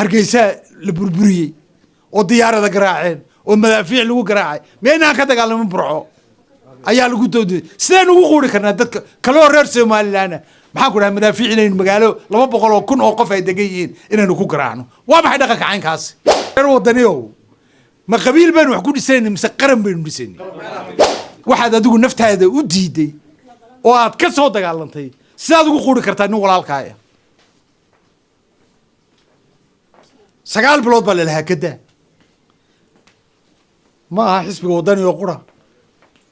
Hargeysaa la burburiyey oo diyaarada garaaceen oo madaafiic lagu garaacay. Miyaynaan ka dagaalamin? Burco ayaa lagu dooday. Sideen ugu quuri karnaa dadka kaloo reer Somaliland, maxaan ku dhahay, madaafiic inaynu magaalo 200,000 oo qof ay degan yihiin inaynu ku garaacno? Waa maxay dhaqanka caynkaasi? Reer Wadaniyow, ma qabiil baynu wax ku dhisayna mise qaran baynu dhisayna? Waxaad adigu naftaada u diiday oo aad ka soo dagaalantay, sidaad ugu quuri kartaa nin walaalkaaya? 9 bilood baa lalahaa kadaa. Ma aha xisbiga Wadani oo qura,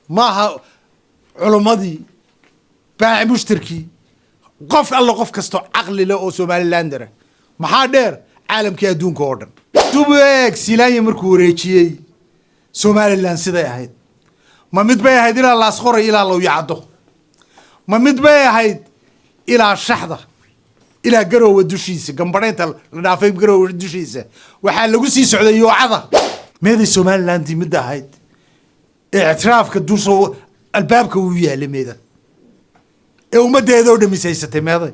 ma aha culummadii, baaci mushtarkii, qof alla qof kastoo caqli leh oo Somalilandera. Maxaa dheer caalamkii adduunka oo dhan dub eeg. Silaanya markuu wareejiyey Somaliland siday ahayd, ma mid bay ahayd ilaa Laasqoray, ilaa Lowyacaddo? Ma mid bay ahayd ilaa Shaxda, ilaa Garoowa dushiisa, Gambadhaynta la dhaafay, Garoowa dushiisa waxaa lagu sii socday Yoocada? Meeday Somalilandii midda ahayd ee ictiraafka dusha albaabka uu yaalay? Meeda ee ummaddeeda oo dhamis haysatay meeday?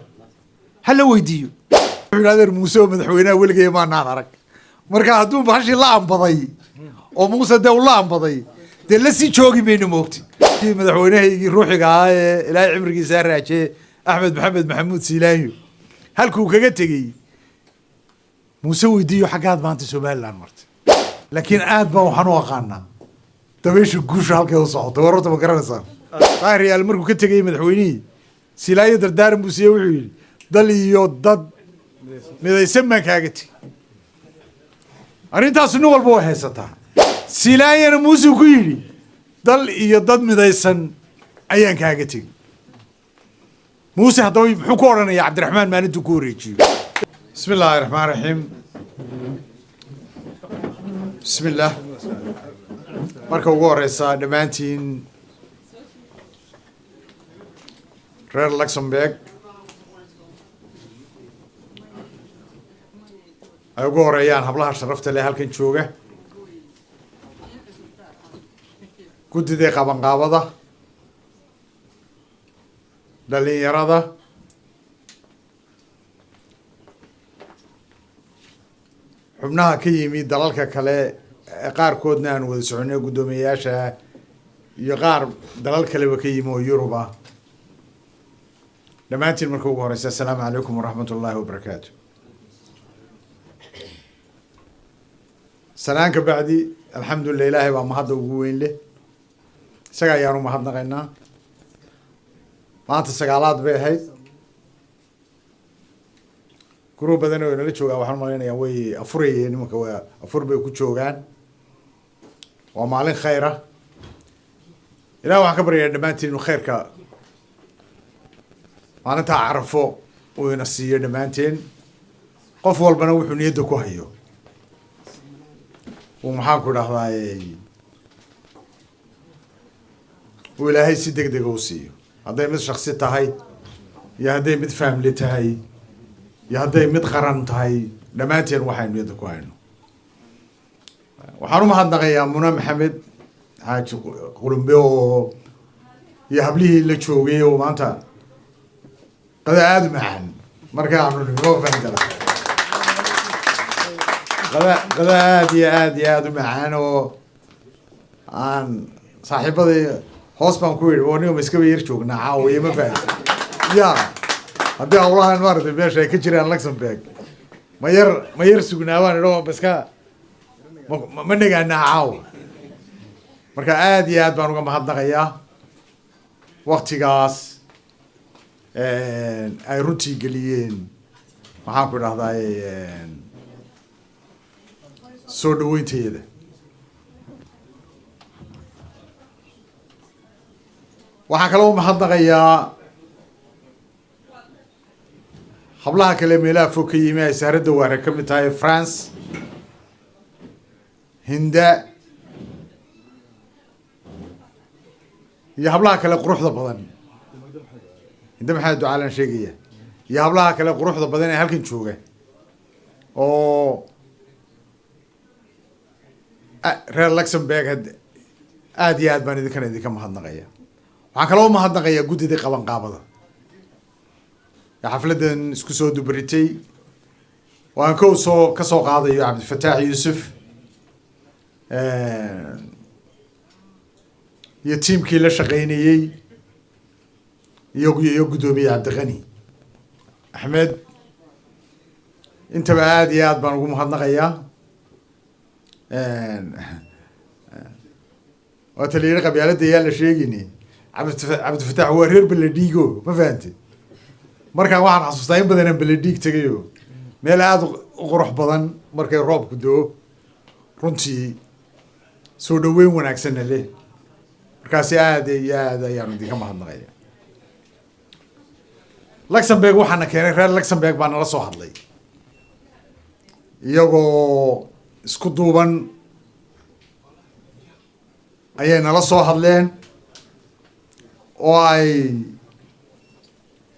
Ha la weydiiyo. Wuxuu yidhi adeer Muuse oo madaxweynaha weligay maanaan arag. Marka hadduu bahashii la ambaday oo Muuse dee uu la ambaday, dee la sii joogi mayno, moogti. Madaxweynahaygii ruuxiga ahaa ee Ilaahay cimrigiisa ha raajee, Axmed Maxamed Maxamuud Siilaanyo, halkuu kaga tegey Muuse weydiiyo, xaggaad maanta Somaliland martay? Laakiin aad baan waxaan u aqaanaa dabaysha guusha halkay u socoto. Wararta ma garanaysaa? Daahir Yaal markuu ka tegayey madaxweynihii, Silaayo dardaaran buu siiyey. Wuxuu yidhi, "Dal iyo dad midaysan baan kaaga tegey." Arrintaasu nin walba way haysataa. Silaayana Muuse ku yidhi, "Dal iyo dad midaysan ayaan kaaga tegey." Muuse haddaba muxuu ku odhanayaa Cabdiraxmaan maalintuu ku wareejiyo? Bismi illaahi raxmaan raxiim. Bismi illaah. Marka ugu horeysa, dhammaantiin reer Luxembourg ay ugu horeeyaan hablaha sharafta leh halkan jooga, guddidii qabanqaabada, dhalinyarada, xubnaha ka yimi dalalka kale ee qaarkoodna aan wada soconay, guddoomiyeyaasha iyo qaar dalal kaleba ka yimi oo Yurub ah, dhammaantiin marka ugu horeysa, assalaamu calaykum waraxmat ullaahi wabarakaatu. Sanaan ka bacdi, alxamdulilah, Ilaahay baa mahadda ugu weyn leh, isaga ayaanu mahadnaqaynaa. Maanta sagaalaad bay ahayd. Gurub badan oo inala joogaan waxaan malaynayaa way afurayeen, nimanka waa afur bay ku joogaan. Waa maalin khayr ah. Ilaah waxaan ka baryayaa dhammaantiin inuu khayrka maalintaa Carafo uu ina siiyo dhammaanteen, qof walbana wuxuu niyadda ku hayo uu, maxaan ku idhahdaay, uu Ilaahay si deg dega u siiyo, hadday mid shaksi tahay iyo hadday mid family tahay iyo hadday mid qaran tahay. Dhammaanteen waxaynu niyadda ku hayno. Waxaan u mahadnaqayaa Muna Maxamed Xaaji Qulumbe oo iyo hablihii la joogay oo maanta qada aada u macaan marka aanu nimo fahmi kara, qada aada iyo aada iyo aada u macaan oo aan saaxiibadii hoos baan ku yidhi, oo nigo ma iskaba yar joognaa caawiye, ma fahamti ya? Haddii hawlahan maaragtay meesha ay ka jiraan Luxembourg, ma yar sugnaa baan idho, ma iska ma negaanaa caawa. Marka aada iyo aad baan uga mahadnaqayaa waktigaas ay runtii geliyeen, maxaan ku idhahdaay, soo dhaweynteeda. Waxaan kaloo umahadnaqayaa hablaha kale meelaha fog ka yimi, ay Sahradda Waare ka mid tahay, France, Hinda iyo hablaha kale quruxda badan. Hinda Maxamed Ducaalan sheegaya iyo hablaha kale quruxda badan ee halkan jooga oo reer Luxembourg, aada iyo aad baan idinkana idinka mahadnaqaya. Waxaan kaloo umahadnaqayaa guddidii qabanqaabada ee xafladdan isku soo dubaritay. Waan kow soo ka soo qaadayo Cabdifataax Yuusuf iyo tiimkii la shaqaynayey iyo guddoomiye Cabdiqani Axmed. Intaba aada iyo aad baan ugu mahadnaqayaa. Waata la yidhi qabyaaladda yaa la sheegini. Cabdifataax waa reer Beledhiigo, ma fahante? Markaan waxaan xasuustaa in badanaan Beledhiig tegayo, meel aada u qurux badan markay roobku doo, runtii soo dhaweyn wanaagsanna leh. Markaasi aada iyo aad ayaanu idinka mahadnaqaya. Luxembourg waxaana keenay reer Luxembourg baa nala soo hadlay, iyagoo isku duuban ayay nala soo hadleen oo ay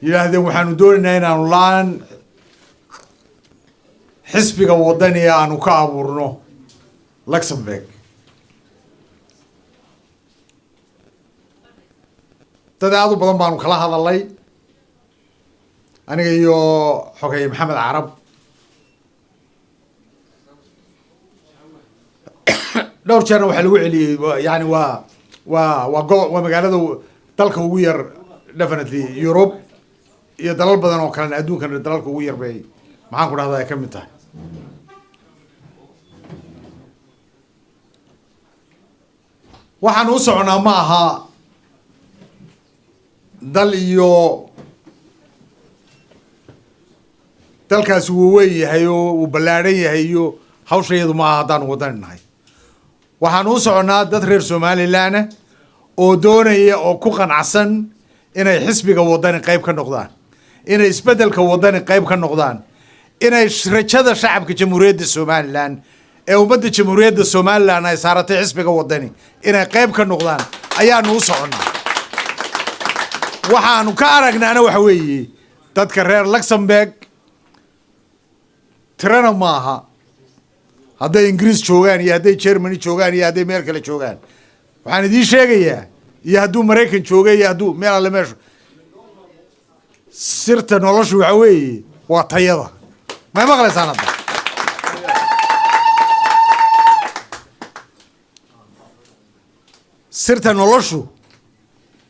yidhaahdeen waxaanu doonaynaa inaanu laan xisbiga Wadaniga aanu ka abuurno Luxembourg. Dad aada u badan baanu kala hadalay, aniga iyo xogeye Maxamed Carab. Dhowr jeerna waxaa lagu celiyey, yani waa go waa magaalada dalka ugu yar definitely Europe iyo dalal badan oo kalena adduunkana dalalka ugu yar bay, maxaan ku dhahdaa, ay ka mid tahay. Waxaan u soconaa ma aha dal iyo dalkaasi wuu weyn yahay oo uu ballaadhan yahay iyo hawshayadu ma aha. Haddaanu wadani nahay, waxaan u soconaa dad reer Somaliland oo doonaya oo ku qanacsan inay xisbiga Wadani qayb ka noqdaan, inay isbeddelka Wadani qayb ka noqdaan, inay rajada shacabka Jamhuuriyadda Somaliland ee ummadda Jamhuuriyadda Somaliland ay saaratay xisbiga Wadani inay qayb ka noqdaan ayaanu u soconnaa. Waxaanu ka aragnaana waxa weeye dadka reer Luxembourg tirana maaha, hadday Ingiriis joogaan iyo hadday Germany joogaan iyo hadday meel kale joogaan, waxaan idiin sheegayaa, iyo hadduu Maraykan jooga iyo hadduu meel alle meeshu, sirta noloshu waxa weeye waa tayada. May maqlaysaan hadda? Sirta noloshu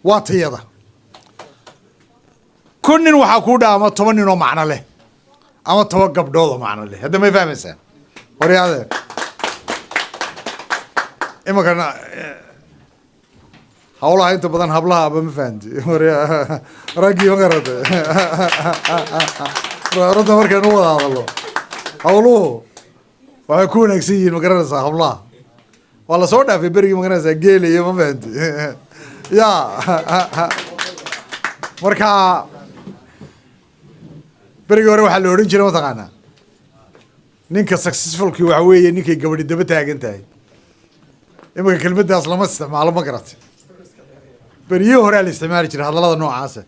waa tayada. 1000 nin waxaa kuu dha ama 10 nin oo macno leh ama 10 gabdhood oo macno leh. Hadda may fahmaysaan? Waryaade, iminkana hawlaha inta badan hablaha aba, ma fahanti? Raggii ma garatay? Runta markaynu wada hadallo, hawluhu waxay ku wanaagsan yihiin, ma garanaysaa, hablaha. Waa lasoo dhaafay berigii, ma garanaysaa, geelayo, ma fahanti? Ya, marka berigii hore waxaa la odhan jiray, mataqaanaa, ninka successfulki waxa weeye ninkay gabadhi daba taagan tahay. Iminka kelmaddaas lama isticmaalo, ma garatay? Beryihii horea la isticmaali jiray hadallada noocaasa.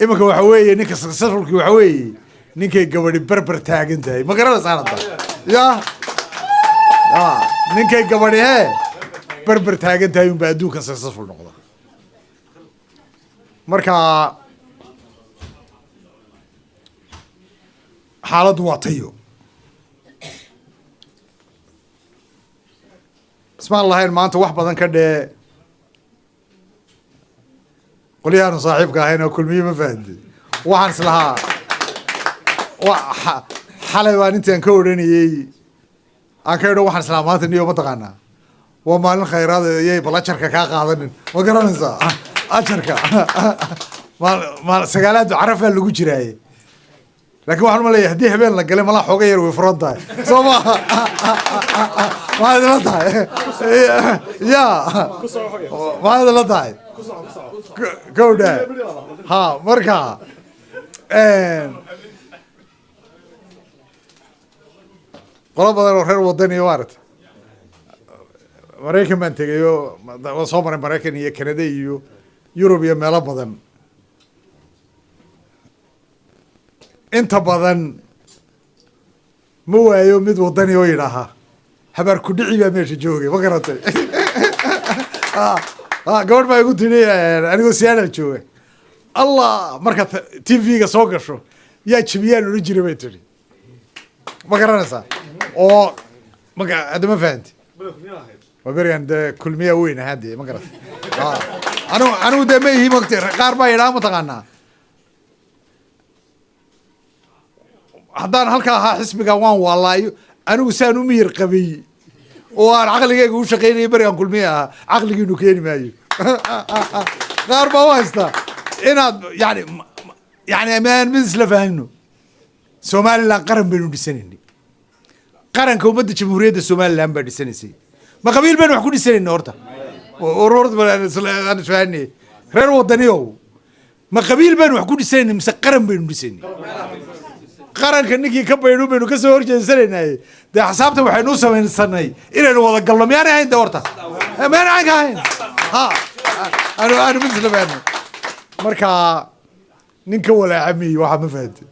Iminka waxa weeye ninka successfulki waxa weeye ninkay gabadhi berber taagan tahay, ma garanaysaan hadda? Ya ninkay gabadhi hee berber taagan tahay unba adduunka successful noqda. Marka xaaladdu waa tayo. Ismaan lahayn maanta wax badan ka dhee qolyahaanu saaxiibka ahayn oo Kulmiye, ma fahanti? Waxaan islahaa xalay baan intaan ka odhanayey aan ka idho, waxaan islahaa maanta niyo, mataqaanaa, waa maalin khayraad, iyay bal ajarka kaa qaadanin, ma garanaysaa? Ajarka maal sagaalaad carafaa lagu jiraaye. Laakiin waxaan umaleeyahay haddii habeen la galay malaa xooga yar way furan tahay, soo maha? Maxaa idinla tahay? Ya, maxaa idinla tahay? Kowdha ha. Marka qolo badan oo reer Wadani, maarata, Maraykan baan tegay oo waan soo maray Maraykan iyo Canada iyo Yurub iyo meelo badan. Inta badan ma waayo mid Wadani oo yidhaaha habaar kudhici baa meesha joogay, ma garatay? Gabadh baa igu tidhi anigoo Seattle jooga, Allah, markaad TV-ga soo gasho yaa jebiyaan odhan jiray, bay tidhi. Ma garanaysaa? Oo maka hadda ma fahanti? Waa berigan dee Kulmiya weyn ahaa dee, ma garata? Anigu dee ma ihi mogta. Qaar baa yidhaha, mataqaanaa, haddaan halkaa ahaa xisbiga waan waalaayo. Anigu saan u miyir qabay oo aan caqligeyga u shaqaynaya berigan Kulmiya ahaa, caqligiinu keeni maayo. Qaar baa u haystaa inaad yani amaan mid isla fahamno. Somaliland qaran baynu dhisanaynay. Qaranka ummadda Jamhuuriyadda Somaliland baa dhisanaysay. Ma qabiil baynu wax ku dhisanayna horta? Aan isfahanay, reer Wadaniyow, ma qabiil baynu wax ku dhisanayna mise qaran baynu dhisanay? Qaranka ninkii ka baydhu baynu kasoo horjeedsanaynay. Dee xisaabta waxaynu u samaysanay inaynu wada galno. Miyaanay ahayn de horta? Miyaanay caynka ahayn? Ha, aanu mid isla fahanay. Marka nin ka walaacamiy waxaa ma fahanti.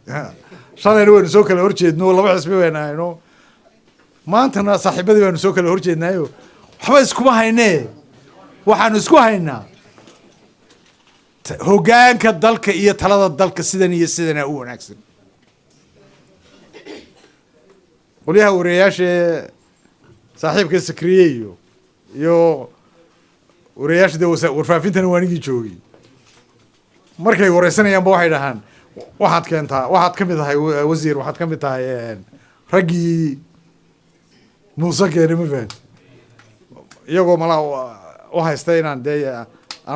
Shalayna waynu soo kala horjeedno, laba xisbi baynu ahayno. Maantana saaxiibadii baynu soo kala horjeednaayo, waxba iskuma haynee. Waxaanu isku haynaa hoggaanka dalka iyo talada dalka, sidan iyo sidana u wanaagsan. Qolyaha wariyayaasha, saaxiibka Sakriye iyo wariyayaasha dee warfaafintana waanigii joogay, markay wareysanayaanba waxay dhahaan, waxaad keentaa, waxaad ka mid tahay wasiir, waxaad ka mid tahay raggii Muuse keenay. Ma fahanti? Iyagoo malaa u haysta inaan dee aan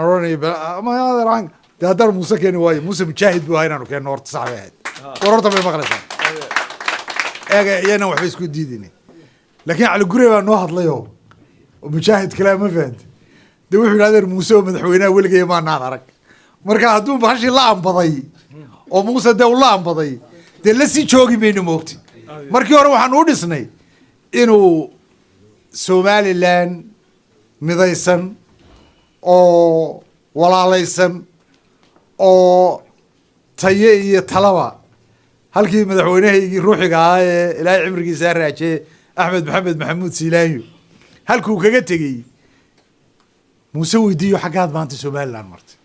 odhanayo de haddaan Muuse keeni waayo. Muuse mujaahid buu ahaa, inaanu keenno horta sax bay ahayd. War horta bay maqlaysaa eega, iyana waxba isku diidayna. Laakiin Cali Gure baa noo hadlayo oo mujaahid kalea, ma fahanti? De wuxuu yidhahdeen, Muuse oo madaxweynaha weligaya maanaan arag. Marka hadduu bahashii la ambaday oo Muuse dee ula ambaday, dee la sii joogi mayno, moogti. Markii hore waxaanu u dhisnay inuu Somaliland midaysan oo walaalaysan oo taye iyo talaba, halkii madaxweynahaygii ruuxiga ahaa ee Ilaahay cimrigiisa raajee, Axmed Maxamed Maxamuud Siilaanyo, halkuu kaga tegey. Muuse weydiiyo xaggaad maanta Somaliland martay.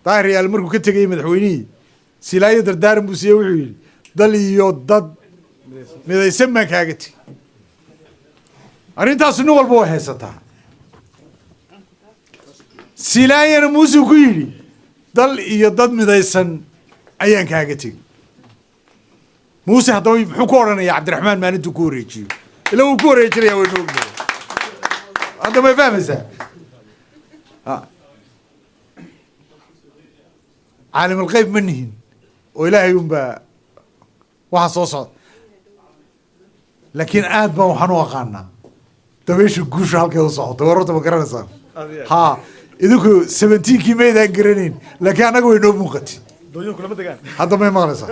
Daahir Yaal markuu ka tegayey madaxweynihii, Silaayo dardaaran buu siiyey. Wuxuu yidhi, dal iyo dad midaysan baan kaaga tegey. Arrintaasu nin walba way haysataa. Silaayana Muuse ku yidhi, dal iyo dad midaysan ayaan kaaga tegey. Muuse haddaba muxuu ku odhanayaa Cabdiraxmaan maalintuu ku wareejiyo? Ila wuu ku wareejinaya, waynu ognahay. Hadda may fahmaysaa? Ha. Caalimulqeyb ma nihin oo Ilaahay unbaa waxa soo socda, laakiin aad baan waxaan u aqaanaa dabaysha guusha halkay u socoto. War horta ma garanaysaa? Ha, idinku 17-kii maydaan garanayn, laakiin annaga way noo muuqatay. Doonyuhu kulama degaan. Hadda may maqlaysaa?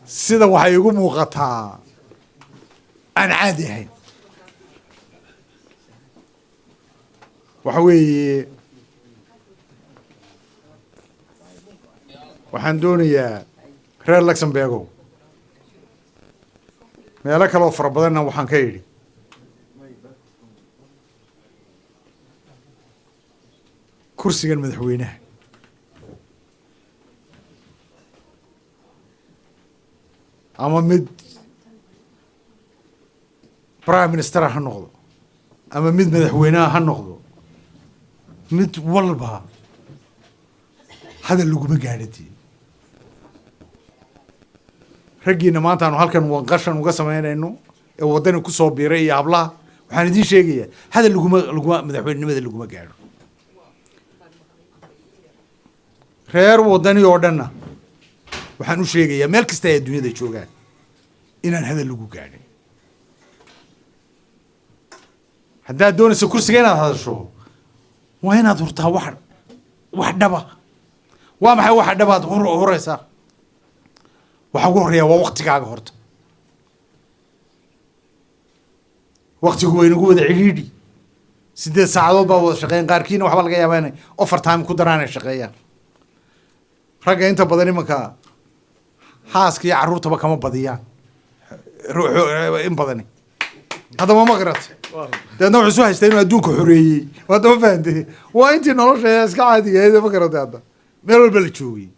Sida waxay igu muuqataa aan caadi ahayn waxa weeye, waxaan doonayaa reer Luxemburgo, meelo kaleoo fara badanna waxaan ka idhi, kursigan madaxweynaha ama mid prime minister ha noqdo ama mid madaxweynaha ha noqdo, mid walba hadal laguma gaadhadii. Raggiina maanta aanu halkan wanqashan uga samaynayno ee Waddani kusoo biiray iyo hablaha, waxaan idiin sheegayaa, hadal laguma madaxweynenimada laguma gaadho. Reer Waddani oo dhanna waxaan u sheegayaa, meel kasta ay adduunyada joogaan, inaan hadal lagu gaadhin. Haddaad doonayso kursiga inaad hadasho, waa inaad hurtaa wax dhaba. Waa maxay waxa dhabaad huraysaa? Waxa ugu horreeya waa waktigaaga. Horta waktigu waa inagu wada cidhiidhi. 8 saacadood baa wada shaqeyn, qaarkiina waxba laga yaabaa inay overtime ku daraan ay shaqeeyaan. Ragga inta badan imanka xaaska iyo carruurtaba kama badiyaan in badani. Haddaba ma garat? Deedna wuxuu soo haystaa inuu adduunka xoreeyey. Hadda ma fahantay? Waa intii nolosha ee iska caadiga ahayd, ma garatay? Hadda meel walba la joogay.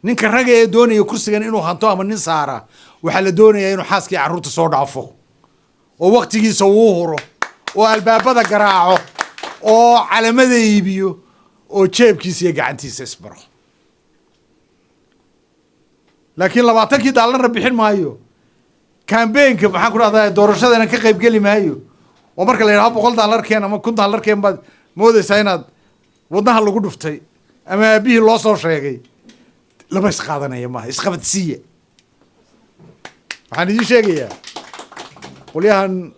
Ninka ragga ee doonaya kursigan inuu hanto ama nin saara, waxaa la doonayaa inuu xaaskii carruurta soo dhaafo oo waktigiisa uu huro oo albaabada garaaco oo calamada iibiyo oo jeebkiisa iyo gacantiisa isbaro. Laakiin 20-kii daalarna bixin maayo, campaign-ka, maxaan ku dhahdaa, doorashadana ka qayb geli maayo. Oo marka la yidhaho $100 keen ama $1000 keen, baad moodaysaa inaad wadnaha lagu dhuftay ama aabihii loo soo sheegay. Lama isqaadanaya maaha, isqabadsiiya. Waxaan idiin sheegayaa, qolyahan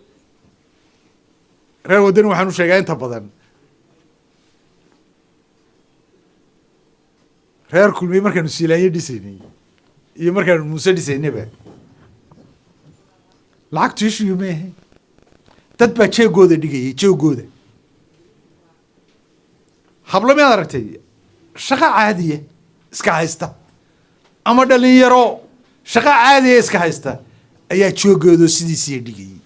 reer Waddani waxaan u sheegaa inta badan, reer Kulmiye markaanu Siilaanyo dhisaynay iyo markaanu Muuse dhisaynayba, lacagtu issue maahe, dad baa jeegooda dhigayay, jeegooda. Hablo miyaad aragtay shaqo caadiya iska haysta ama dhalinyaro shaqo caadiya iska haysta ayaa joogoodo sidiisiiya dhigayay?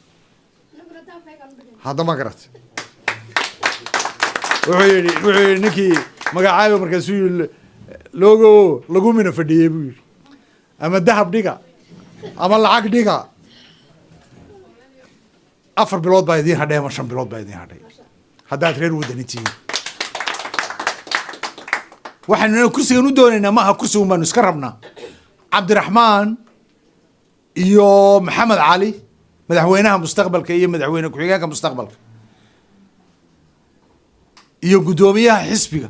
Hadda ma garat. Wuxuu yidhi ninkii magacaayo, markaasuu yidhi, "Loogo lagumina fadhiyey," buu yidhi, "ama dahab dhiga ama lacag dhiga. 4 bilood baa idiin hadhay ama 5 bilood baa idiin hadhay haddaad reer Waddani tihiin. Waxaynu kursigan u doonaynaa maaha kursigun baanu iska rabnaa. Cabdiraxmaan iyo Maxamed Cali, madaxweynaha mustaqbalka iyo madaxweyne ku-xigeenka mustaqbalka iyo guddoomiyaha xisbiga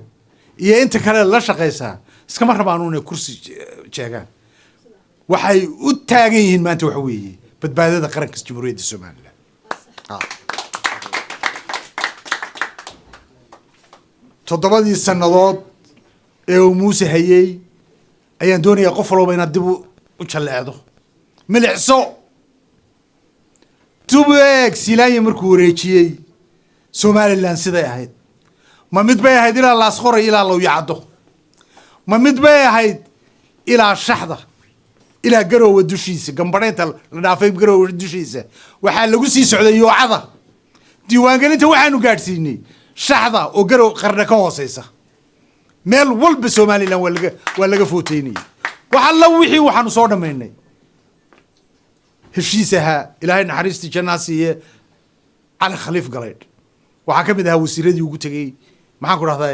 iyo inta kale la shaqaysaa, iskama rabaan inay kursi jeegaan. Waxay u taagan yihiin maanta waxa weeye badbaadada qaranka Jamhuuriyadda Somaliland. 7-dii sannadood ee uu Muuse hayey ayaan doonayaa qof walba inaad dib u jalleecdo, milicso, dib u eeg. Silaanya markuu wareejiyey Somaliland siday ahayd, ma mid bay ahayd ilaa Laasqoray, ilaa Lowyacaddo? Ma mid bay ahayd ilaa Shaxda, ilaa Garoowe dushiisa, Gambadhaynta la dhaafay, Garoowe dushiisa? Waxaa lagu sii socday Yoocada. Diiwaangelinta waxaanu gaadhsiinay Shaxda oo Garow Qarna ka hooseysa. Meel walba Somaliland waa laga footeynayay. Wax alla wixii waxaanu soo dhammaynay heshiis ahaa, Ilaahay naxariistii jannaa siiye Cali Khaliif Galaydh. Waxaa ka mid ahaa wasiiradii ugu tegey, maxaan ku dhahdaa,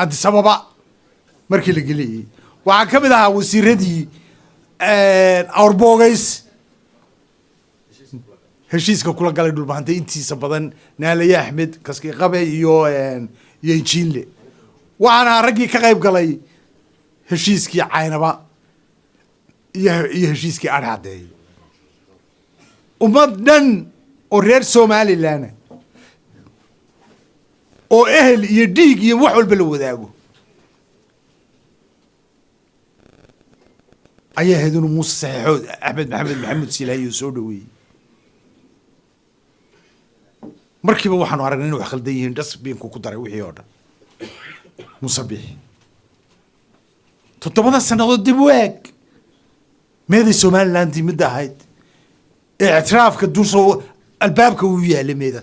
Addis Ababa markii la geliyey. Waxaa ka mid ahaa wasiiradii Awrboogays heshiiska kula galay Dhulbahantay intiisa badan, Naalaye Axmed Kaski Qabe iyo Injiinle. Waxaan ahaa raggii ka qayb galay heshiiskii Caynaba iyo heshiiskii Adhi Caddeeye. Ummad dhan oo reer Somaliland oo ehel iyo dhiig iyo wax walba la wadaago ayaa ahayd inuu Muuse saxeexo. Axmed Maxamed Maxamuud Silaayo soo dhaweeyey. Markiiba waxaanu aragnay inay wax khaldan yihiin, dustbin-ku ku daray wixii oo dhan Muuse Bixi. 7-da sannadood dib u eeg. Meeday Somalilandii midda ahayd ee ictiraafka dusoo albaabka uu yaalay? Meeda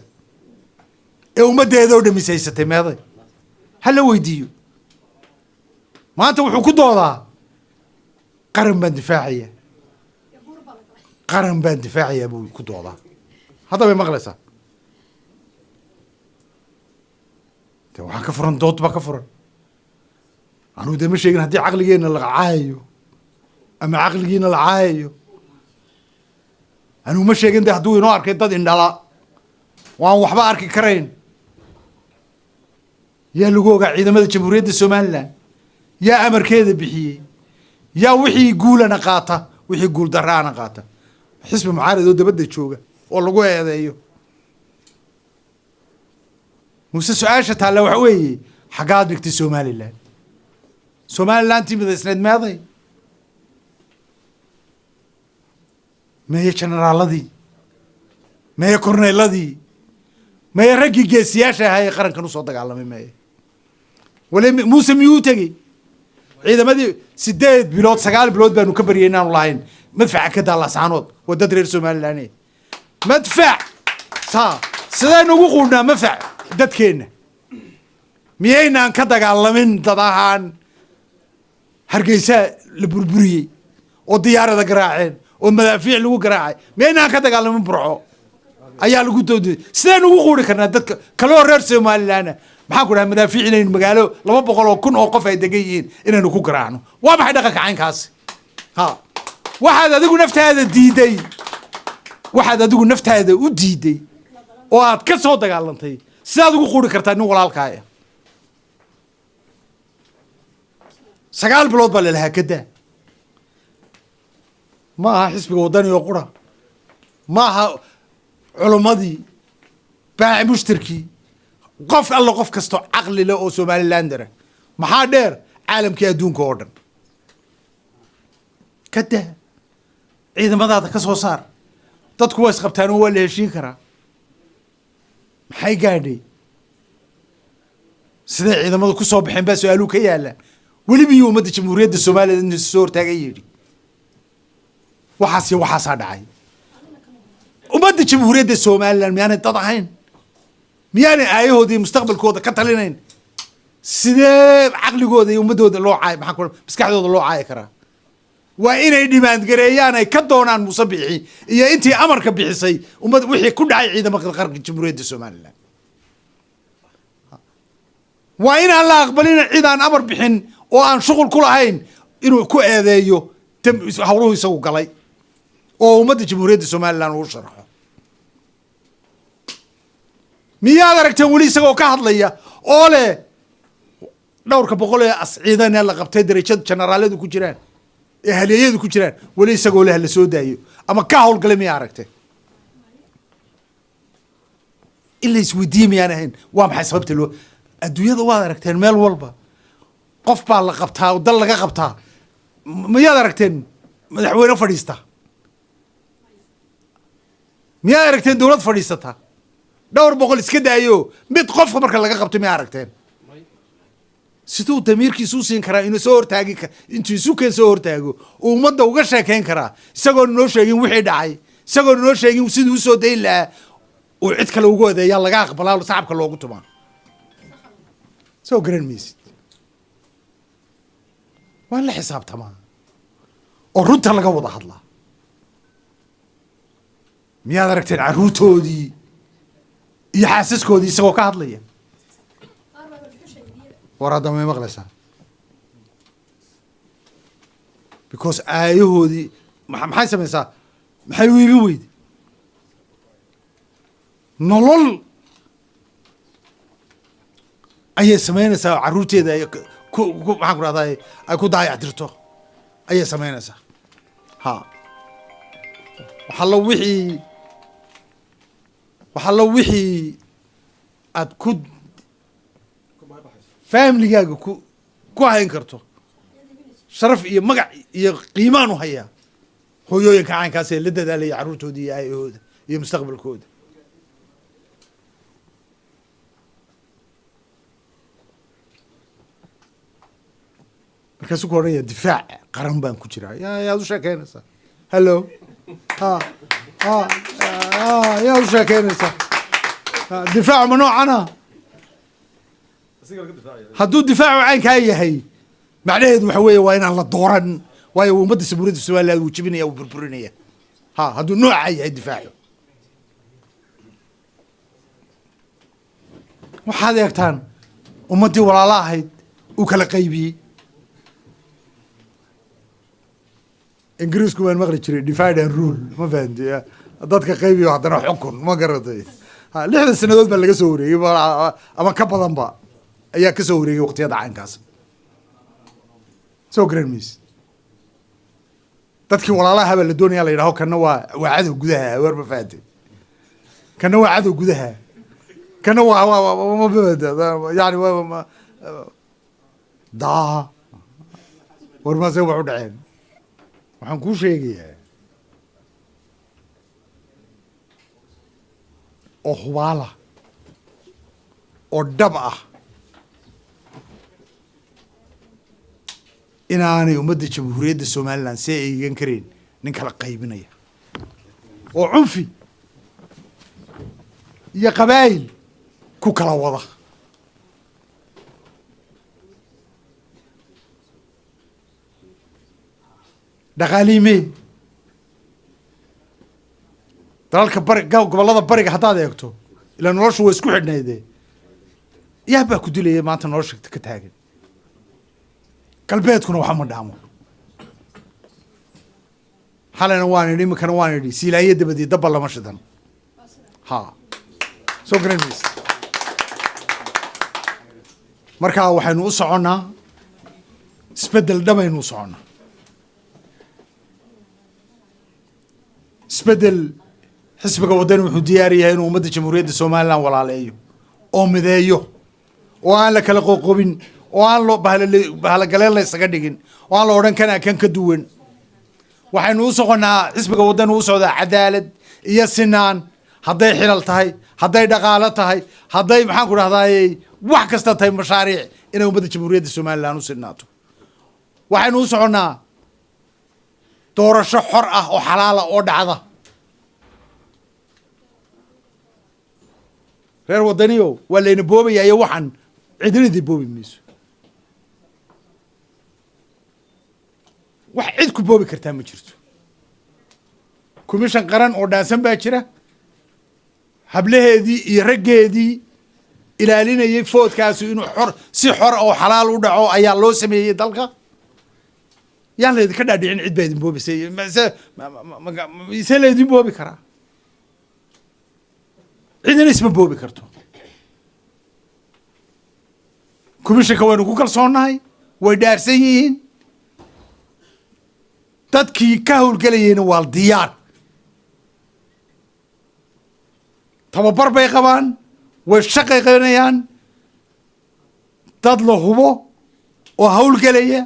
ee ummaddeeda oo dhamis haysatay? Meeday? Ha la weydiiyo. Maanta wuxuu ku doodaa, "Qaran baan difaacaya, qaran baan difaacayaa," buu ku doodaa. Hadda bay maqlaysaa. De waxaa ka furan, dood baa ka furan. Anugu dee ma sheegin haddii caqligeenna la caayayo ama caqligiina la caayayo. Anigu ma sheegin de hadduu inoo arkay dad indhala waan waxba arki karayn. Yaa lagu ogaa ciidamada Jamhuuriyadda Somaliland? Yaa amarkeeda bixiyey? Yaa wixii guulana qaata, wixii guul daraana qaata? Xisbi mucaarid oo dabadda jooga oo lagu eedeeyo Muuse. Su-aasha taalla waxa weeye, xaggaad dhigtay Somaliland? Somaliland tii midaysnayd meeday? Meeye generaaladii? Meeye korneeladii? Meeye raggii geesiyaasha ahaa ee qarankan usoo dagaalamay? Meeye? Wale Muuse miyuu tegey ciidamadii? 8 bilood, 9 bilood baanu ka baryay inaanu lahayn madfaca ka daalasaanood. Waa dad reer Somaliland, madfac saa sidaynu ugu quudhnaa madfac dadkeenna? Miyaynaan ka dagaalamin dad ahaan? Hargeysaa la burburiyey oo diyaarada garaaceen oo madaafiic lagu garaacay. Miyaynaan ka dagaalamin? Burco ayaa lagu doodiyey. Sideen ugu quuri karnaa dadka kaloo reer Somalilandna, maxaan ku dhahay, madaafiic inaynu magaalo 200,000 oo qof ay degan yihiin inaynu ku garaacno? Waa maxay dhaqanka caynkaasi? Ha, waxaad adigu naftaada diiday, waxaad adigu naftaada u diiday oo aad ka soo dagaalantay, sidaad ugu quuri kartaa nin walaalkaaya? 9 bilood baa lalahaa kadaa. Ma aha xisbiga Waddani oo qura, ma aha culummadii, baaci mushtarkii, qof alla qof kastoo caqli leh oo Somalilandera. Maxaa dheer, caalamkii adduunka oo dhan. Kadaa, ciidamadaada ka soo saar. Dadku waa isqabtaan oo waa la heshiin karaa. Maxay gaadhay? Siday ciidamadu ku soo baxeen baa su-aaluhu ka yaalaan. Weliba iyo ummadda Jamhuuriyadda Soomaaliya inuu soo hortaagan yidhi waxaas iyo waxaasaa dhacay. Ummadda Jamhuuriyadda Somaliland miyaanay dad ahayn? Miyaanay aayahooda iyo mustaqbalkooda ka talinayn? Sidee caqligooda iyo ummadooda loo caay, maxaan ku, maskaxdooda loo caayi karaa? Waa inay demand gareeyaan, ay ka doonaan Muuse Bixi iyo intii amarka bixisay ummad wixii ku dhacay ciidamada qaranka Jamhuuriyadda Somaliland. Waa inaan la aqbalin cid aan amar bixin oo aan shuqul ku lahayn inuu ku eedeeyo hawluhu isagu galay, oo ummadda Jamhuuriyadda Somaliland uu sharxo. Miyaad aragteen weli isagoo ka hadlaya oo leh dhowrka boqol ee as ciidan ee la qabtay, darajada generaaladu ku jiraan ee halyeeyadu ku jiraan, weli isagoo leh la soo daayo ama ka howlgalay miyaa aragteen? In la isweydiiye miyaan ahayn? Waa maxay sababta loo? Adduunyada waad aragteen, meel walba qof baa la qabtaa oo dal laga qabtaa. Miyaad aragteen madaxweyne fadhiista? Miyaad aragteen dowlad fadhiisata? Dhowr boqol iska daayo, mid qofka marka laga qabto miyaa aragteen? Siduu damiirkiisu u siin karaa inuu soo hortaagi, intuu isu keen soo hortaago, uu ummadda uga sheekeyn karaa, isagoo noo sheegin wixii dhacay, isagoo noo sheegin siduu usoo dayn lahaa, uu cid kale ugu odeeyaa, laga aqbalaa, sacabka loogu tumaa? Soo garan maysid. Waa la xisaabtamaa oo runta laga wada hadlaa. Miyaad aragteen carruurtoodii iyo xaasaskoodii isagoo ka hadlaya? War hadda may maqlaysaa? Because aayahoodii maxay samaysaa? Maxay u iibin weyday nolol ayay samaynaysaa oo carruurteeda ay ku, maxaan ku rahdaa, ay ku daayactirto ayay samaynaysaa. Ha, waxallo wixii aad ku familigaaga ku hayn karto sharaf iyo magac iyo qiimaan u hayaa hooyooyinka caynkaas ee la dadaalaya carruurtooda iyo aayahooda iyo mustaqbalkooda. Markaasuu ku odhanaya difaac qaran baan ku jiraa. Yaad u sheekeynaysaa? Hello, ha ha ha, yaad u sheekeynaysaa? Ha, difaacu ma noocana? Hadduu difaacu caynkaa yahay, macnaheedu waxa weeye waa inaan la dooran, waayo ummadda Jamhuuriyadda Somaliland wuu jebinaya, wuu burburinaya. Ha, hadduu noocaa yahay difaacu. Waxaad eegtaan ummaddii walaalo ahayd uu kala qaybiyey. Ingiriisku baan maqli jiray, divide and rule, ma fahanti? Dadka qaybiyo haddana xukun, ma garatay? Ha, 60 sanadood baa laga soo wareegay ama ka badanba ayaa ka soo wareegay waqtiyada caynkaas. Soo garan maysid, dadkii walaalaha baa la doonaya la yidhaho kana waa cadow gudaha. War ma fahantay? Kana waa cadow gudaha, kana waa ma yani waa daa. War mase wax u dhaceen? Waxaan kuu sheegayaa oo hubaala oo dhab ah inaanay ummadda Jamhuuriyadda Somaliland see eegan karayn nin kala qaybinaya oo cunfi iyo qabaayil ku kala wada. Dhaqaalihii mee? Dalalka bari, gobollada bariga haddaad eegto, ilaa noloshu way isku xidhnayde. Yaa baa ku dilaya maanta nolosha ka taagan? Galbeedkuna waxa ma dhaamo. Xalayna waan idhi, iminkana waan idhi, Siilaanyo dabadii dabba lama shidan. Ha soo garan maysa. Marka waxaynu u soconnaa isbeddel dhamaynu u soconnaa, isbeddel. Xisbiga Waddani wuxuu diyaar yahay inuu ummadda Jamhuuriyadda Somaliland walaaleeyo oo mideeyo, oo aan la kala qoqobin, oo aan loo bahalagaleen la isaga dhigin, oo aan la odhan kana kan ka duwan. Waxaynu u soconnaa, xisbiga Waddani u socdaa, cadaalad iyo sinaan, hadday xilal tahay, hadday dhaqaalo tahay, hadday, maxaan ku dhahdaay, wax kasta tahay, mashaariic, inay ummadda Jamhuuriyadda Somaliland u sinaato. Waxaynu u soconnaa doorasho xor ah oo xalaala oo dhacda. Reer Waddaniyo, waa layna boobaya iyo waxaan cidinadii boobi mayso. Wax cid ku boobi kartaa ma jirto. Commission qaran oo dhaansan baa jira, hablaheedii iyo raggeedii ilaalinayay foodkaasu inuu xor, si xor oo xalaal u dhaco ayaa loo sameeyey dalka. Yaan laydinka dhaadhicin cid baa idin boobisay. Se laydin boobi karaa? Cidina isma boobi karto. Commissionka waynu ku kalsoonnahay, way dhaarsan yihiin, dadkii ka howlgelayeyna waa diyaar, tababar bay qabaan, way shaqayqaynayaan. Dad la hubo oo howlgelaya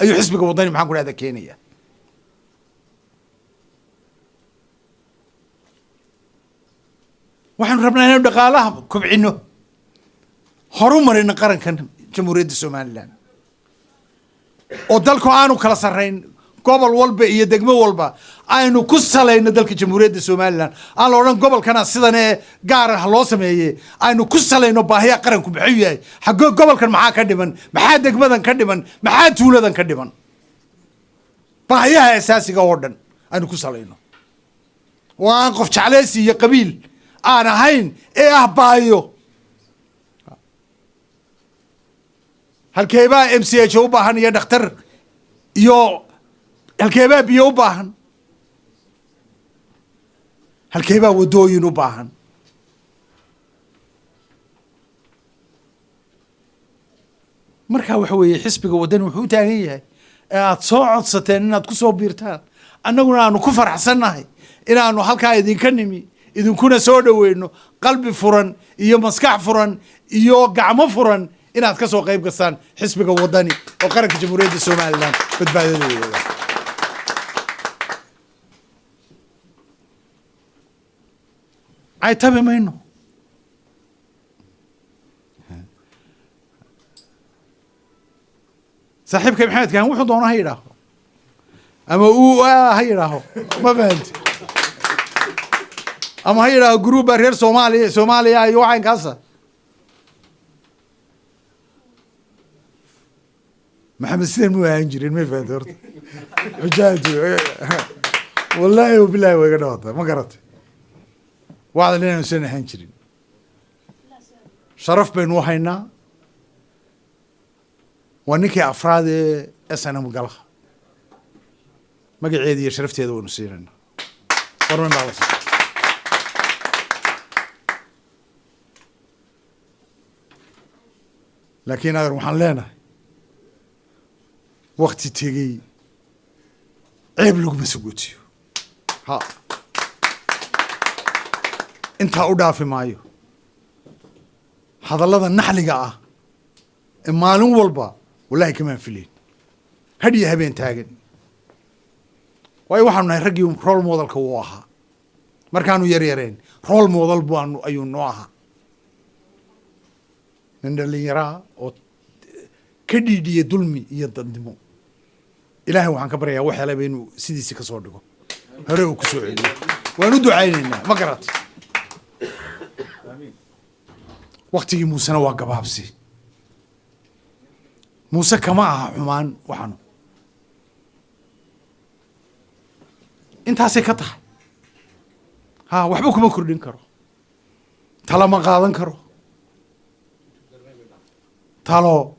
ayuu xisbiga Waddani, maxaan ku dhahda, keenaya. Waxaanu rabnaa inaynu dhaqaalaha kobcino, horu marino qarankan Jamhuuriyadda Somaliland, oo dalku aanu kala sarrayn, gobol walba iyo degmo walba aynu ku salayno dalka Jamhuuriyadda Somaliland. Aan la odhan gobolkana sidan ee gaar ah loo sameeyey. Aynu ku salayno baahiya qaranku muxuu yahay, xaggoo gobolkan maxaa ka dhiman, maxaa degmadan ka dhiman, maxaa tuuladan ka dhiman, baahiyaha asaasiga oo dhan aynu ku salayno, oo aan qof jeclaysi iyo qabiil aan ahayn ee ah baahiyo. Halkeebaa MCH u baahan iyo dhakhtar, iyo halkeebaa biyo u baahan, halkeebaa waddooyin u baahan? Marka waxa weeye, xisbiga Waddani wuxuu u taagan yahay ee aada soo codsateen inaad ku soo biirtaan, annaguna aanu ku faraxsannahay inaanu halkaa idinka nimi, idinkuna soo dhoweyno qalbi furan iyo maskax furan iyo gacmo furan, inaad ka soo qayb gastaan xisbiga Waddani oo qaranka Jamhuuriyadda Somaliland badbaadadooda. Caytabi mayno. Saaxiibka Maxamed Kahan wuxuu doona ha yidhaaho ama uu ha yidhaaho, ma fahanti, ama ha yidhaaho group baa reer Soomaaliya, Soomaaliya iyo waxaynkaasa. Maxamed sidan mu ahaan jirin, ma fahanti? Horta xujaaju, wallaahi wabilahi, way iga dhawata, ma garatay? Wacdan inaanu sidan ahaan jirin sharaf baynu u haynaa. Waa ninkii afraad ee SNM galaha, magaceeda iyo sharafteeda waynu siinayna. Warman baa la siiya. Laakiin adeer, waxaan leenahay wakti tegey ceeb laguma sagootiyo. Ha intaa u dhaafi maayo. Hadallada naxliga ah ee maalin walba wallahi kamaan filayn, hadh iyo habeen taagan, waayo waxaanu nahay raggii role modelka uu ahaa markaanu yar yareen. Role model baanu ayuu noo ahaa, nin dhalinyaraa oo ka dhiidhiya dulmi iyo dadnimo. Ilaahay waxaan ka baryayaa wax helaba inuu sidiisi ka soo dhigo, hore uu ku soo celiyo. Waan u ducaynaynaa, ma garat? Waktigii Muusena waa gabaabsi. Muuse kama aha xumaan, waxaanu Intaasay ka tahay. Ha, waxba kuma kordhin karo, talo ma qaadan karo, talo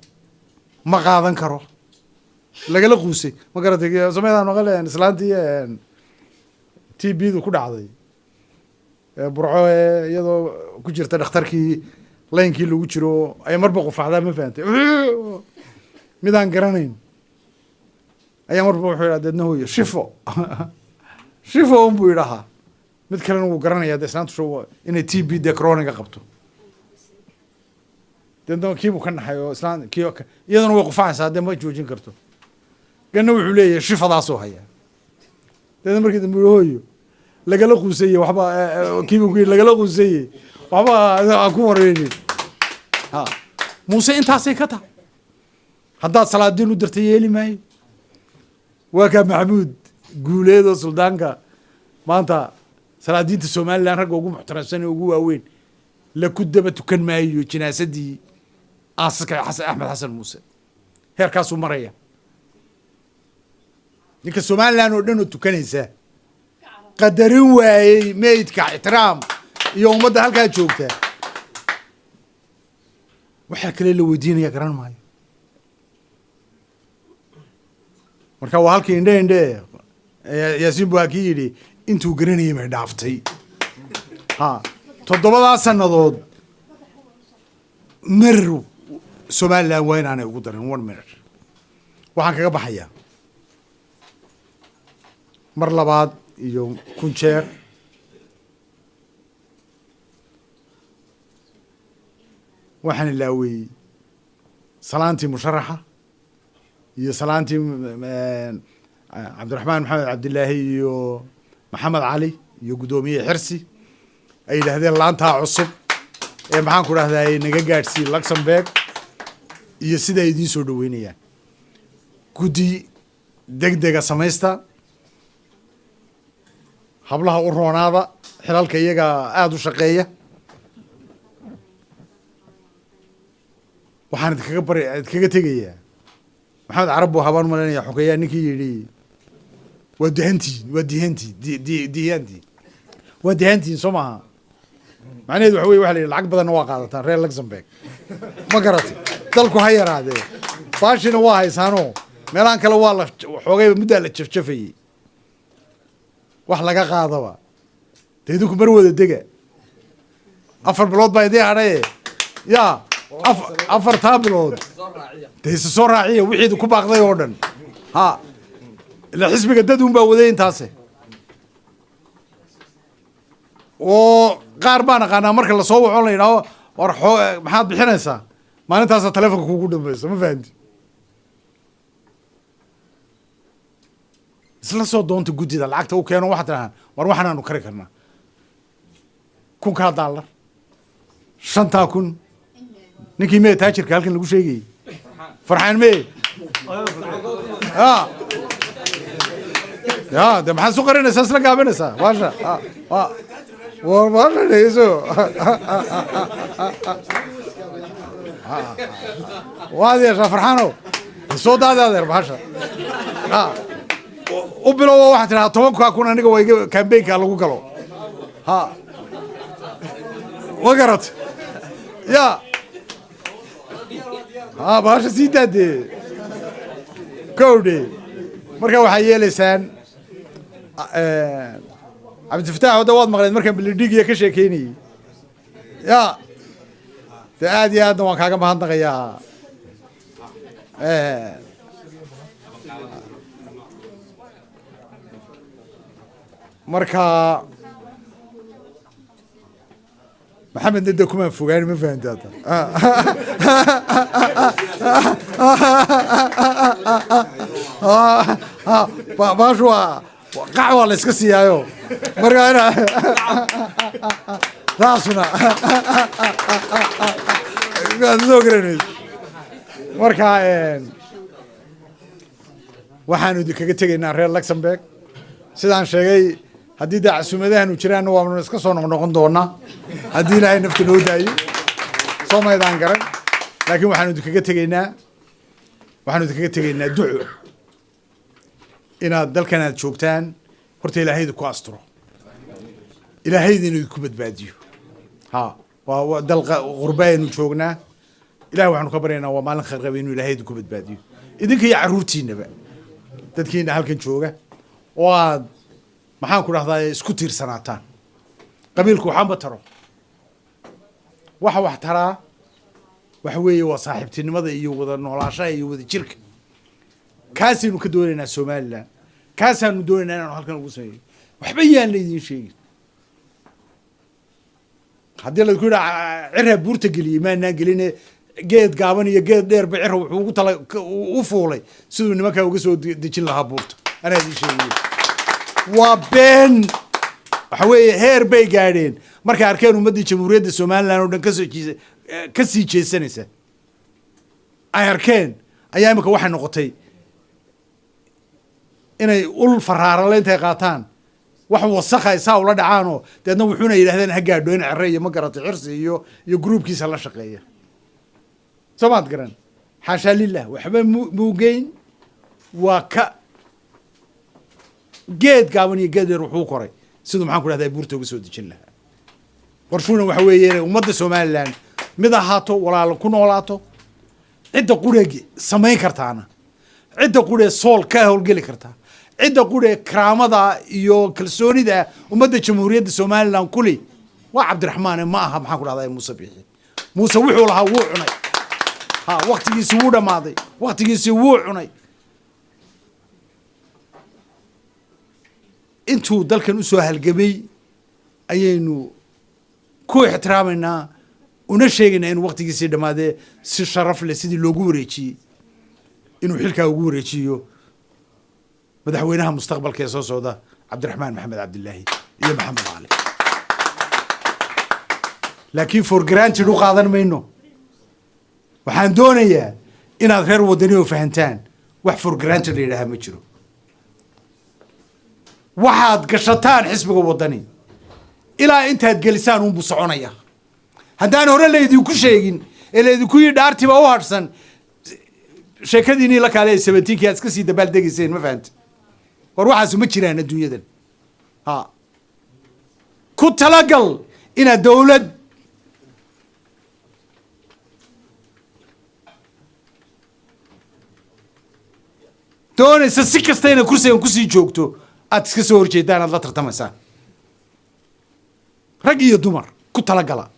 ma qaadan karo. Lagala quusay, ma garatay? Sameydaan maqal islaantii TB du ku dhacday Burco ee iyadoo ku jirta dhakhtarkii, laynkii lagu jiro, ay marba qufacdaa, ma fahantay? Midaan garanayn ayaa marba wuxuu yidhaha, deedna "Hooyo, shifo, shifo" un buu yidhahaa. Mid kalena wuu garanaya de islaantu sho inay TB dee chronic-ga qabto. Deedna kiibuu ka naxay oo islaan kii iyaduna way qufacaysaa dee, ma joojin karto. Ganna wuxuu leeyahay shifadaasuu hayaa. Deedna markii dambe uu "Hooyo, lagala quusaye waxba," kiibuu ku yidhi, "Lagala quusaye waxba aan ku wareynin." Ha, Muuse intaasay ka tahay. Haddaad salaadiin u dirta, yeeli maayo. Waa kaa Maxamuud Guuleed oo suldaanka maanta salaadiinta Somaliland, ragga ugu muxtaramsan ee ugu waaweyn, la ku daba tukan maayo jinaasadii aasaska Xasan, Axmed Xasan Muuse. Heerkaasuu maraya ninka Somaliland oo dhan oo tukanaysa qadarin waayey meydka, ixtiraam iyo ummadda halkaa joogta. Waxaa kale la weydiinaya garan maayo. Marka waa halkii indhe indhe Yaasiin bu kii yidhi intuu garanayay may dhaaftay. Ha, 7-daa sannadood mir Somaliland waa inaanay ugu darin one minute. Waxaan kaga baxayaa mar labaad iyo kun jeer waxaan ilaaweyey salaantii musharaxa iyo salaantii Cabdiraxmaan Maxamed Cabdilaahi iyo Maxamed Cali iyo guddoomiye Xirsi ay yidhaahdeen laantaa cusub ee maxaan ku dhahday naga gaadhsiiye Luxembourg iyo sida ay idiin soo dhaweynayaan. Guddi deg dega samaysta, hablaha u roonaada, xilalka iyaga aada u shaqeeya. Waxaan idinkaga bari, idinkaga tegayaa Maxamed Carab buu habaan malanaya xogeeyaa, ninkii yidhi "Waa dihantiin, waa dihantiin, dihantiin, waa dihantiin," soo maaha? Macnaheedu waxa wey, waxa la yidhi lacag badanna waa qaadataan reer Luxembourg, ma garatay? Dalku ha yaraadee, baashina waa haysaanoo meelahan kale waa la xoogay, muddaa la jafjafayey wax laga qaadaba. Dee idinku mar wada dega, 4 bilood baa idiin hadhaye, ya 4-taa bilood dee isa soo raaciya wixii idinku baaqday oo dhan. Ha, ila xisbiga dad un baa waday intaase oo qaar baan aqaanaa marka lasoo waco la yidhaaho "War xoo maxaad bixinaysaa?" Maalintaasa telefonka kugu dambaysa, ma fahanti? Isla soo doonta guddida, lacagta u keeno, waxaad tidhahaan "War waxaanaanu kari karnaa 1000-kaa daalar, 5-taa kun." Ninkii mee taajirka halkan lagu sheegayey, Farxaan mee? Ya ya, de maxaad isu qarinaysaa, isla gaabinaysaa baasha? War baasha dhegeyso, waad yeeshaa Farxaanow, soo daadi adeer baasha u bilowo. Waxaad tidhahaa 10-kaa kun aniga waa iga kambeynka lagu galo. Ha, ma garat? Ya ha, baasha sii daadee kowdhe. Marka waxaa yeelaysaan Cabdifataax wadda waad maqleed markaan bilidhigiya ka sheekeynayey. Ya de, aad iyo aadna waan kaaga mahadnaqayaa. Marka Maxamedna de kumaan fogaani, ma fahamti hadda? Baashu waa qac, waa la iska siiyaayo. Marka ina taasuna soo garanayso. Marka waxaanu idinkaga tegaynaa reer Luxembourg, sidaan sheegay, haddii dee casuumadahanu jiraanna waanu iska soo noqnoqon doonaa haddii Ilaahay nafta noo daayo, soo maydaan garan? Laakiin waxaanu idinkaga tegaynaa duco inaad dalkan aad joogtaan. Horta Ilaahayda ku asturo, Ilaahayda inuu ku badbaadiyo. Ha, waa dal qurba aynu joognaa. Ilahay waxaanu ka baryaynaa, waa maalin khayr qaba, inuu Ilaahayda ku badbaadiyo idinka iyo carruurtiinaba, dadkiina halkan jooga, oo aad, maxaan ku dhahdaa, isku tiirsanaataan. Qabiilku waxaanba taro, waxa wax taraa waxa weeye waa saaxiibtinimada iyo wada noolaashaha iyo wada jirka. Kaasaynu ka doonaynaa Somaliland, kaasaanu doonaynaa inaanu halkan ugu sameeyo. Waxba yaan laydin sheegin. Haddii laydinku yidhaha Ciraa buurta geliyey, maanaan geline. Geed gaaban iyo geed dheerba Cira wuxuu ugu tala u fuulay siduu nimankaa uga soo dejin lahaa buurta. Anaa idin sheegay, waa been. Waxa weeye heer bay gaadheen markay arkeen ummaddii Jamhuuriyadda Somaliland oo dhan kasoo jeesa, kasii jeesanaysa ay arkeen, ayaa imika waxay noqotay inay ul faraarale intay qaataan wax wasakha saa ula dhacaanoo deedna wuxuuna yidhahdeen ha gaadho in Cere iyo, ma garatay, Xirsi iyo groupkiisa la shaqeeya. Soo maad garan? Xaashaa lilah, waxba muugeyn. Waa ka geed gaaban iyo geed dheer wuxuu koray siduu, maxaan ku dhahdaa, buurta uga soo dejin lahaa. Qorshuhuna waxa weeye inay ummadda Somaliland mid ahaato, walaalo ku noolaato. Cidda quree samayn kartaana, cidda quree sool ka howlgeli kartaa, cidda quree karaamada iyo kalsoonida ummadda Jamhuuriyadda Somaliland kuli waa Cabdiraxmaane, ma aha, maxaan ku dhahdaa, Muuse Biixi. Muuse wuxuu lahaa wuu cunay. Ha, waktigiisi wuu dhammaaday, waktigiisii wuu cunay. Intuu dalkan usoo halgamay ayaynu ku ixtiraamaynaa, una sheegaynaa inuu waktigiisii dhammaadee si sharaf leh sidii loogu wareejiyey inuu xilkaa ugu wareejiyo madaxweynaha mustaqbalka ee soo socda, Cabdiraxmaan Maxamed Cabdilaahi iyo Maxamed Cali. Laakiin for granted u qaadan mayno. Waxaan doonayaa inaad reer Wadani oo fahantaan, wax for granted la yidhaaha ma jiro. Waxaad gashataan xisbiga Wadani ilaa intaad gelisaan unbuu soconaya. Haddaan hore laydinku sheegin ee laydinku yidhi dhaartiba u hadhsan, sheekadiinii la kaale ee 17-kii aad iska sii dabaaldegayseen, ma fahanta? War waxaasu ma jiraan adduunyadan. Ha ku talagal inaad dowlad doonaysa si kasta inaad kursigan kusii joogto aad iska soo horjeedaan, aad la tartamaysaan, rag iyo dumar. Ku talagala,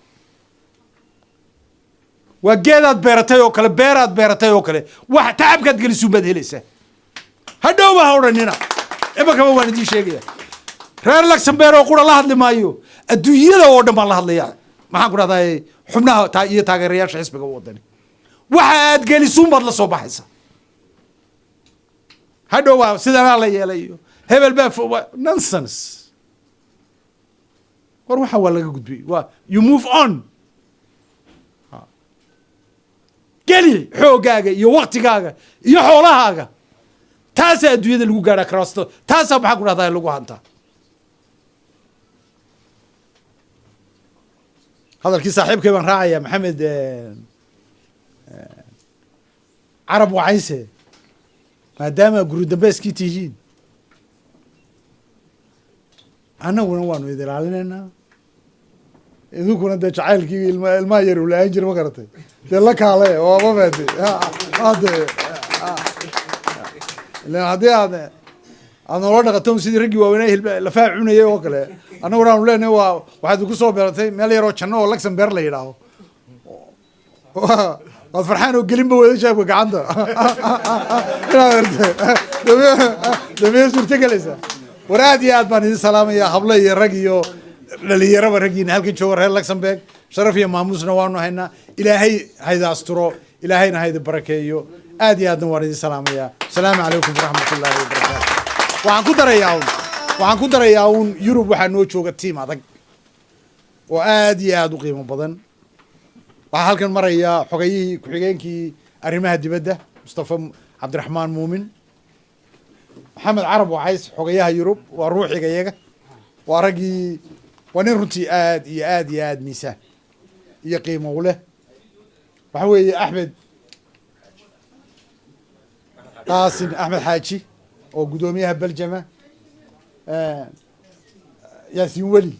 waa geedaad beeratay oo kale, beeraad beeratay oo kale. Wax tacabkaad gelisuun baad helaysaa. Hadhowba ha odhanina. Imakaba waan idiin sheegaya, reer Luxembourg oo qura la hadli maayo, adduunyada oo dhan baan la hadlaya. Maxaan ku dhahdaa, xubnaha iyo taageerayaasha xisbiga Wadani, waxa aad gelisuun baad la soo baxaysa. Hadhow waa sidanaa la yeelay iyo hebel baa nonsense. War waxa waa laga gudbay, waa you move on. Geli xooggaaga iyo waktigaaga iyo xoolahaaga. Taasaa adduunyada lagu gaadhaa karasto, taasaa, maxaan ku dhahdaa, lagu hantaa. Hadalkii saaxiibkay baan raacaya, Maxamed Carab Wacayse. Maadaama guri dambeeskii tihiin, annaguna waanu idin ilaalinaynaa, idinkuna dee jacaylkii ilma ilmaha yar uu la-aan jira, ma garatay, dee la kaale oo ma fahatay hade. Ilan haddii aad noola dhaqato sidii raggii waaweynaa hilba lafaa cunayay oo kale, annaguna aanu leenahay waa waxaad ku soo beeratay meel yaroo janno oo Luxembourg la yidhaaho, waad farxaan oo gelinba wada shaabka gacanta inaad arte damee suurto gelaysaa. War aad iyo aad baan idin salaamaya, hablo iyo rag iyo dhalinyaraba, raggiina halkan jooga reer Luxembourg. Sharaf iyo maamuusna waanu haynaa. Ilaahay hayda asturo, Ilaahayna hayda barakeeyo. Aad iyo aadna waan idin salaamayaa. Asalaamu calaykum waraxmat ullaahi wabarakaatu. Waxaan ku darayaa un, Yurub waxaa noo jooga team adag oo aad iyo aad u qiimo badan. Waxaa halkan maraya xogayihii ku-xigeenkii arrimaha dibadda, Mustafa Cabdiraxmaan Muumin. Maxamed Carab Wacays, xogayaha Yurub, waa ruuxiga iyaga, waa raggii, waa nin runtii aad iyo aad iyo aad miisaan iyo qiimo u leh. Waxa weeye Axmed Qaasim Axmed Xaaji oo guddoomiyaha Beljama. Yaasiin Weli,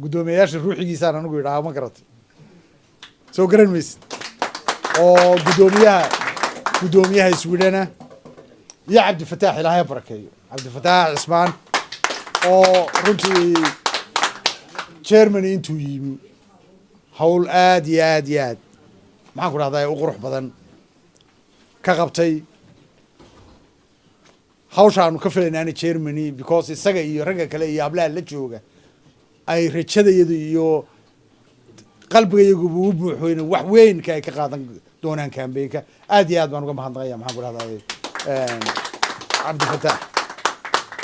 guddoomiyayaasha ruuxigiisaan anigu idhaha, ma garatay? Soo garan maysid, oo guddoomiyaha Swedena, iyo Cabdifataax, Ilaahay barakeeyo Cabdifataax Cismaan, oo runtii Germany intuu yimi hawl aad iyo aad iyo aad, maxaan ku dhahdaa, u qurux badan ka qabtay. Hawsha aanu ka filaynaana Germany, because isaga iyo ragga kale iyo hablaha la jooga ay rajadayadu iyo qalbigayaguba u buuxoyna, wax weynka ay ka qaadan doonaan campaignka. Aad iyo aad baan uga mahadnaqaya, maxaan ku dhahday, Cabdifataax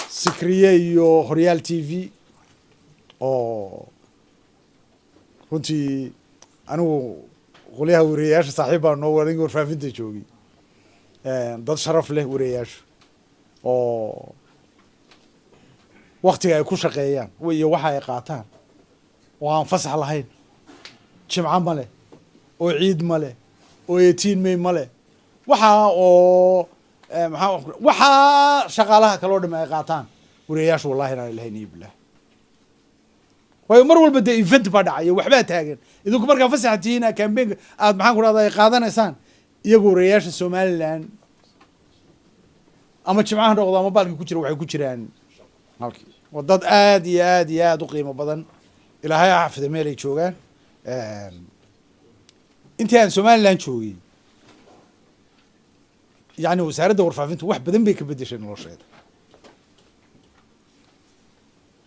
Sikriye iyo Horyaal TV, oo runtii anigu qolyaha wariyayaasha saaxiib baa noo wadan, warfaafinta joogay, dad sharaf leh wariyayaashu, oo waktiga ay ku shaqeeyaan iyo waxa ay qaataan oo aan fasax lahayn, jimco ma leh oo ciid ma leh oo 18 May ma leh, waxa oo maxaa waxaa shaqaalaha kaloo dham ay qaataan wariyayaashu, wallahi inaan ilahayn iyo bilah. Waayo, mar walba dee event baa dhacaya, waxbaa taagan. Idinku markaa fasaxa tihiin, campaignka aad, maxaan ku dhahda, ay qaadanaysaan, iyagu wariyayaasha Somaliland ama jimcaha noqdo ama baalkii ku jira, waxay ku jiraan halkii. Waa dad aad iyo aad iyo aad u qiimo badan. Ilaahay ha xafida meel ay joogaan. Intii aan Somaliland joogay, yani wasaaradda warfaafintu wax badan bay ka bedeshay nolosheeda.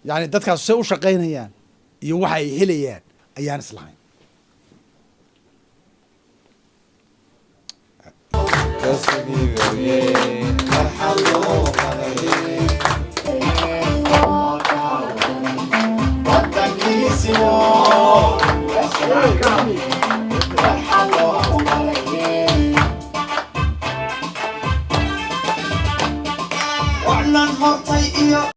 Yani dadkaas say u shaqaynayaan iyo waxa ay helayaan ayaan islahayn. Wacnan hortay iyo